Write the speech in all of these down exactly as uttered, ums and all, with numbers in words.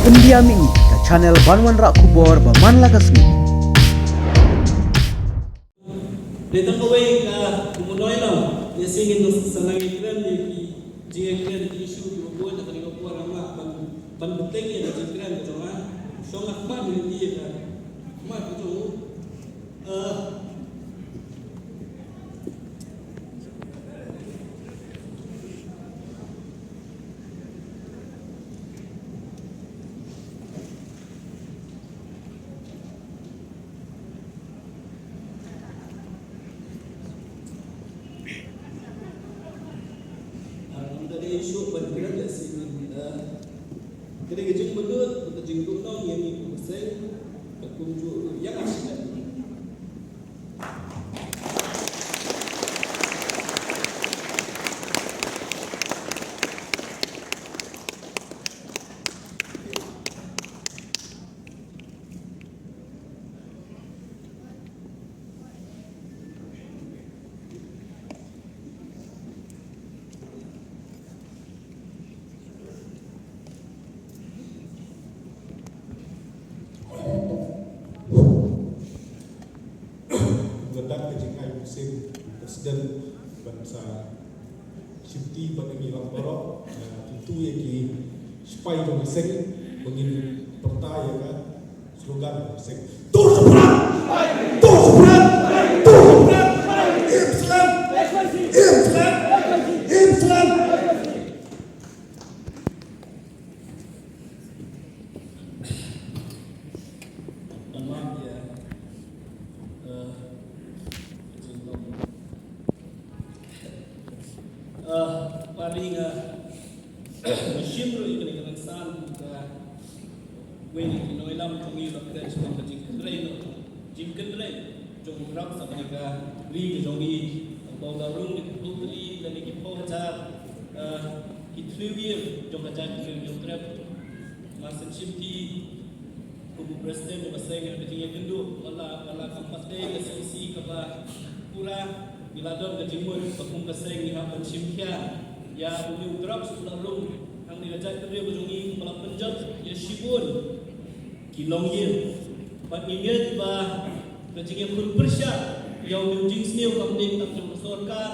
Pyndiam ïa ngi ka channel ban wanrah khubor ba man la ka sngi. Dei tang kawei ka kumno ïa la ïa sngewthuh sa nang ïa kren ïa ki jingïakren ki issue kiba bun ha kane ka por, nga ban ban bteng ïa ka jingkren ka jong nga. Shong ha khmat ïa ka khmat ka jong u. Eh, Ah, ngam da dei shuh ban kren ïa shisien, ah, ka dei ka jingmynduh bad ka jingduhnong ïa ngi kum ka seng, bad kumjuh ïa ka seng. Nga da ka jingai mynsiem President ban sa shimti bad ngi lang baroh, eh, kyntu ïa ki sipai jong ka seng ba ngin pyrta ïa ka slogan jong ka seng. Dur sha pyrshah! Dur sha pyrshah! Dur sha pyrshah! Im slem! Im slem! Im slem! Ban map ïa, eh, ka jinglong. Eh, pari nga, nga shim ruh ïa kane ka rynsan ka wei na ki nongïalam jong ngi ba kren shaphang ka jingkynrei noh, jingkynrei jong u grap sa kane ka ri ka jong ngi. Ba u la rung da ki phew tylli lane ki phew hajar, eh, ki thliew ïing jong ka jaitbynriew Hynñiewtrep. Mar shen shimti kum u president jong ka seng, ka jingïakynduh ba la, ba la kam pat dei ka C O C kaba pura, ngi la don ka jingmut ba kum ka seng ngi hap ban shim khia ïa une u grap sa u la rung hangne ha jaitbynriew ka jong ngi, ba la pynjot ïa shibun ki longïing. Bad ngi ngeit ba ka jingïakhun pyrshah ïa une u jingsniew kam dei tang jong ka sorkar.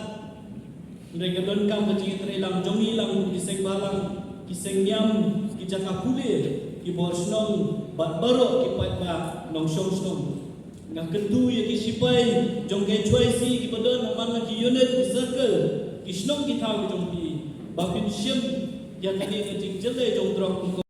Hynrei ka donkam ka jingïatreilang jong ngi lang kum ki seng bhalang, ki seng niam, ki jaka pule, ki bor shnong bad baroh ki paidbah nongshong shnong. Nga kyntu ïa ki sipai jong ka H Y C kiba don ha man la ki unit, ki circle, ki shnong ki thaw ki jong phi ba phin shim ïa kane ka jingjyllei jong u grap kum